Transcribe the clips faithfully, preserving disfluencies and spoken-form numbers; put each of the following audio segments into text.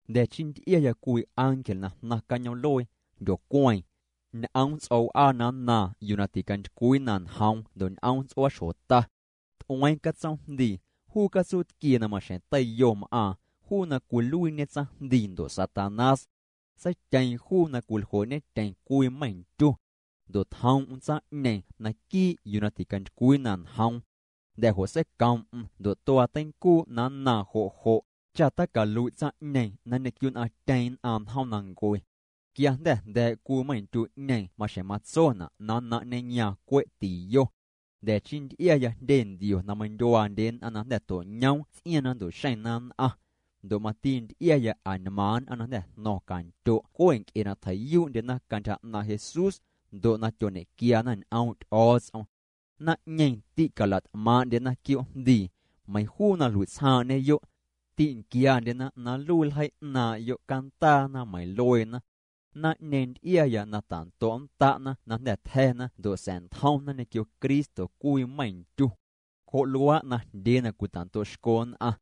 Jnda̱ chii ntyꞌiaya cwii ángel na jnaⁿ cañoomꞌluee, jndyo̱cweeⁿ. Ñꞌoom tsꞌoom wꞌaa na nnaaⁿ yuu na ticantycwii na njoom ndoꞌ ñꞌoom tsꞌuaaxjota. Tꞌueeⁿ catsoom jndii, juu catsuutquie na maxjeⁿ teiyo mꞌaaⁿ, juu na cwiluiiñe tsaⁿjndii ndoꞌ Satanás. Seityeeⁿ juu na cwiljoꞌñetyeⁿ cwii meiⁿndyuꞌ. Ndoꞌ tjoomꞌm tsaⁿꞌñeeⁿ naquiiꞌ yuu na ticantycwii na njoom. Jnda̱ joꞌ seicoomꞌm ndoꞌ tuaa teincuuꞌ na nnaaⁿ joꞌ joꞌ, cha teicaluiꞌ tsaⁿꞌñeeⁿ na ñequionꞌaaⁿtyeⁿ nnꞌaⁿ njoomnancue. Quia jnda̱ jnda̱a̱ꞌ cwii meiⁿndyuꞌñeeⁿ maxjeⁿ matsonaꞌ na nnaⁿꞌñeeⁿ ya cweꞌ tiyo. Jnda̱ chii ntyꞌiaya jndye ntio na meindyuaandye nnꞌaⁿ na jnda̱ toꞌñoom tsꞌiaaⁿ na ntuꞌxeⁿna nnꞌaⁿ. Ndoꞌ mati ntyꞌiaya añmaaⁿ nnꞌaⁿ na jnda̱ jno̱ⁿ candyoꞌ cweꞌ ncꞌe na tjeiꞌyuuꞌndyena cantyja ꞌnaaⁿꞌ Jesús ndoꞌ na tyoñequiaana ñꞌoomꞌ Tyꞌo̱o̱tsꞌom. Naⁿꞌñeeⁿ tiꞌ calaꞌtꞌmaaⁿꞌndyena quiooꞌ jndii, meiⁿ juu na jluiꞌtsjaaⁿꞌñeyoꞌ. Tiꞌnquiandyena na nluii ljeii ꞌnaaⁿꞌyoꞌ candaana meiⁿ lueena. Naⁿꞌñeeⁿ ntyꞌiaya na tandoꞌnndaꞌna na jnda̱ tja̱na ndoꞌ sa̱ꞌntjomna ñequio Cristo cwii meiⁿndyuꞌ. Joꞌ luaaꞌ najndyee na cwitandoꞌxco nnꞌaⁿ.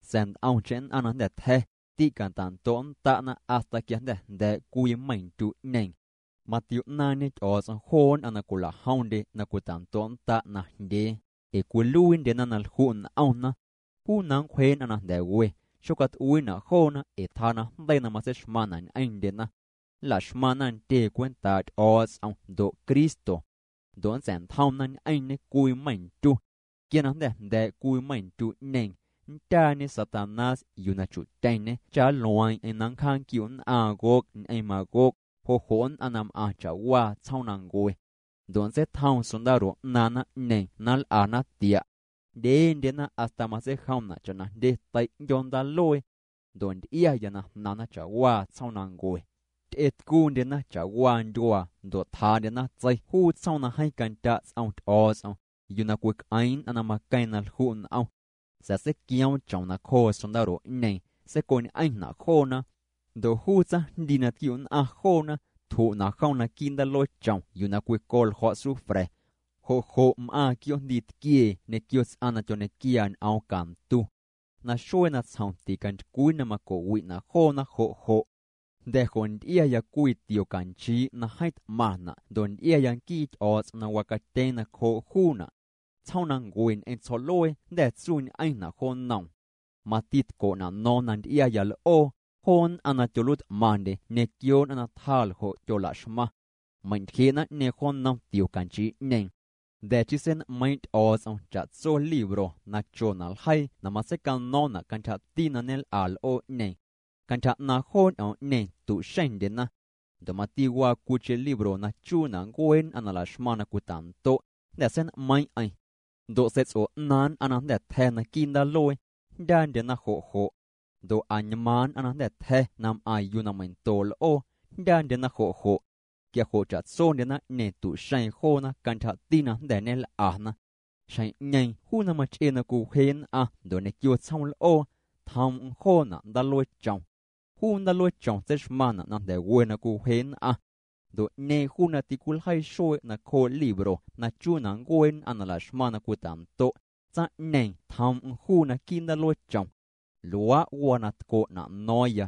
Sa̱a̱ ntꞌomcheⁿ nnꞌaⁿ na jnda̱ tja̱, ticantandoꞌnndaꞌna hasta quia jnda̱ jnda̱a̱ꞌ cwii meiⁿndyuꞌñeeⁿ. Matioꞌnaaⁿñe Tyꞌo̱o̱tsꞌom joo nnꞌaⁿ na cwilaꞌjomndye na cwitandoꞌnndaꞌ najndyee, ee cwiluiindyena na ljuꞌ nꞌomna. Juu na nncwjeeꞌ nnꞌaⁿ na jnda̱ we, xocatꞌuiinaꞌ joona ee tjaa najndeii na matseixmaⁿnaꞌ ñꞌeⁿndyena. Nlaꞌxmaⁿna ntyee cwentaaꞌ Tyꞌo̱o̱tsꞌom ndoꞌ Cristo. Ndoꞌ nntsa̱ꞌntjomna ñꞌeⁿñê cwii meiⁿndyuꞌ. Quia na jnda̱ jnda̱a̱ꞌ cwii meiⁿndyuꞌñeeⁿ, ntyaañe Satanás yuu na chuꞌtyeⁿñe cha nlueeⁿꞌeⁿ na nncjaaⁿ nquiuꞌ nnꞌaaⁿ Gog ñꞌeⁿ Magog, joꞌ joꞌ nnꞌaⁿ na mꞌaⁿ chaꞌwaa tsjoomnancue. Ndoꞌ nntseitjoom sondaro ꞌnaaⁿ naⁿꞌñeeⁿ na nlꞌana tiaꞌ. Jndyendyena hasta matseijomnaꞌ chaꞌna jndye teiꞌ ꞌndyoo ndaaluee, ndoꞌ ntyꞌiaya na jnaⁿna chaꞌwaa tsjoomnancue. Tyꞌetcuundyena chaꞌwaa ndyuaa ndoꞌ tjaaꞌndyena tsei juu tsjoom na jeeⁿ candyaꞌ tsꞌom Tyꞌo̱o̱tsꞌom, yuu na cwicꞌeeⁿ nnꞌaⁿ na maqueeⁿ na ljuꞌ nꞌom. Sa̱a̱ seicꞌioom chom nacjoo sondaroꞌñeeⁿ, seicoñꞌeⁿnaꞌ joona. Ndoꞌ juu tsaⁿjndii na tquiuꞌnnꞌaⁿ joona, tjuꞌnaꞌ jom naquiiꞌ ndaalueechom yuu na cwico ljo̱ꞌ sufra̱. Joꞌ joꞌ mꞌaaⁿ quiooꞌjndii tquiee ñequio tsꞌaⁿ na tyoñequiaa ñꞌoom cantu. Naxuee natsjom ticantycwii na macoꞌwiꞌnaꞌ joona joꞌ joꞌ. Jnda̱ joꞌ ntyꞌiaya cwii tio canchiiꞌ na jeeⁿ tꞌmaⁿnaꞌ ndoꞌ ntyꞌiaya nquii Tyꞌo̱o̱tsꞌom na wacatyeeⁿ nacjooꞌ juunaꞌ. Tsjoomnancue ñꞌeⁿ tsjo̱ꞌluee jnda̱ tsuñꞌeⁿnaꞌ jo nnoom. Mati tcoꞌnaꞌ no̱o̱ⁿ na ntyꞌiaya lꞌoo, joo nnꞌaⁿ na tyoluiitꞌmaⁿndye ñequio nnꞌaⁿ na tjaa ljoꞌ tyolaꞌxmaⁿ. Meiⁿntyjeeꞌ naⁿꞌñeeⁿ jo nnom tio canchiiꞌñeeⁿ. Jnda̱ chii seinꞌmeiiⁿꞌ Tyꞌo̱o̱tsꞌom chaꞌtso libro na cho na ljeii na matseicano̱o̱ⁿnaꞌ cantyjati na ñelꞌa lꞌooꞌñeeⁿ. Cantyja ꞌnaaⁿ joo ñꞌoomꞌñeeⁿ tuꞌxeⁿndyena. Ndoꞌ mati waa cwiicheⁿ libro na chuunaꞌ ncuee nnꞌaⁿ na laꞌxmaⁿ na cwitandoꞌ, jnda̱ seinꞌmeiiⁿꞌeⁿ. Ndoꞌ seiꞌtsꞌoꞌnaaⁿ nnꞌaⁿ na jnda̱ tja̱ naquiiꞌ ndaaluee, jndyaandyena joꞌ joꞌ. Ndoꞌ añmaaⁿ nnꞌaⁿ na jnda̱ tja̱ na mꞌaⁿ yuu na meiⁿnto lꞌoo, jndyaandyena joꞌ joꞌ. Quia joꞌ chaꞌtsondye naⁿꞌñeeⁿ tuꞌxeeⁿ joona cantyjati na jnda̱ ñelꞌana. Xjeⁿꞌñeeⁿ juu na machꞌee na cwiwje nnꞌaⁿ ndoꞌ ñequio tsjoom lꞌoo, tjoomꞌm joonaꞌ ndaalueechom. Juu ndaalueechom tseixmaⁿnaꞌ na jnda̱ we na cwiwje nnꞌaⁿ. Ndoꞌ ꞌñeeⁿ juu na ticwiljeii xueeꞌ nacjooꞌ libro na chuunaꞌ ncuee nnꞌaⁿ na laꞌxmaⁿ na cwitandoꞌ, tsaⁿꞌñeeⁿ tjoomꞌm juu naquiiꞌ ndaalueechom. Luaaꞌ waa na tcoꞌnaꞌ no̱o̱ⁿya